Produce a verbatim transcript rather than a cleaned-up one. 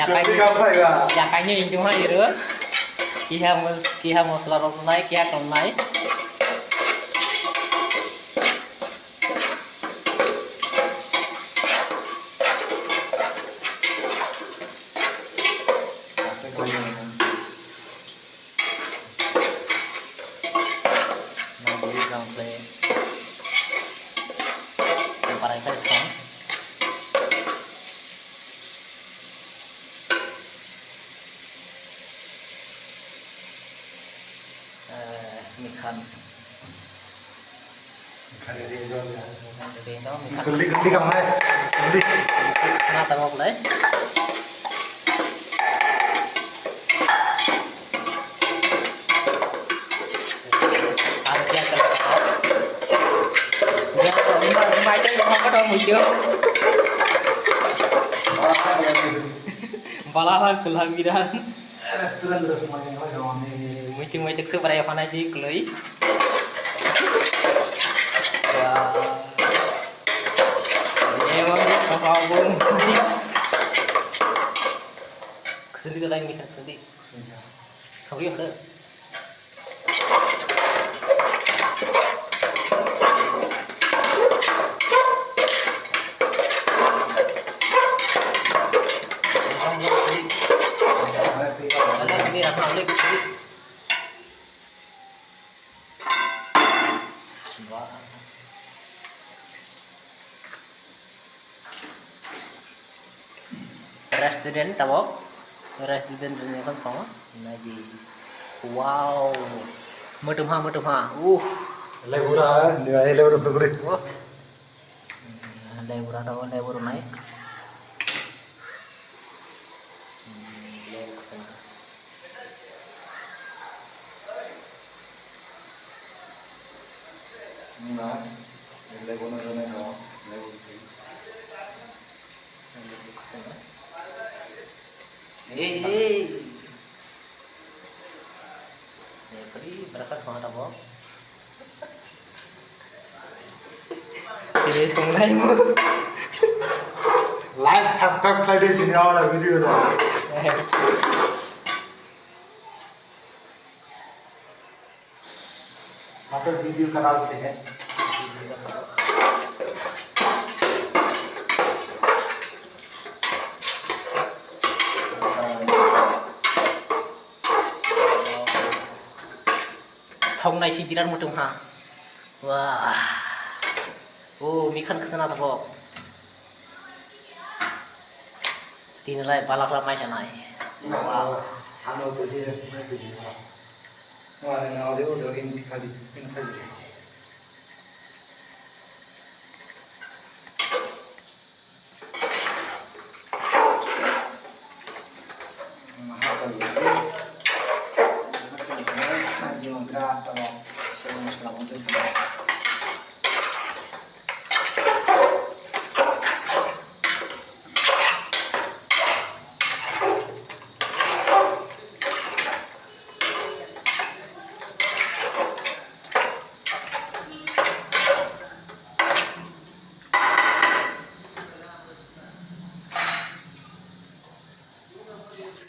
Yakai ni, yakai ni injung hai ro. Kiha mos-, kiha mosla rok nai, kiha tong nai. Nang bui nang play. Parai kai song. Eh, mikhan. Mikhan ready dong ya. Ready dong, mikhan. Gulli, gulli kam hai. Gulli. Khana tabok lai. Ar kya kar raha hai? Mai, mai, mai, mai, mai, mai. Bala ha, kula biran. Restaurant, restaurant, restaurant. Muitik, muitik, super, ya, panai di, kloi. Wah. Emang, apa, bung? Kesendi tu lain, kesendi. Sawi hore. Restaurant tabok, restaurant ni kon songo, naidi, wow, mutum ha, mutum ha, uh. Lebura, ni ai lebura tuguri. Oh. Lebura tabok, lebura nai. Hmm, lebu kesana. Wngna, lebu no rwnai no, lebu twi. Lebu khasana. Ei, ei. Nepri, berapa semangat apa? Sini sungai mu. Like, subscribe khlai di sini awal video da. Apa video kanal se hai? Thok nai si birat mutung ha. Wah. Oh, mikhan khasana tabok. Tini lai balak la mai sanai. Wow. Ano to dia, mai to dia. Wah, na audio do in sikali, in sikali.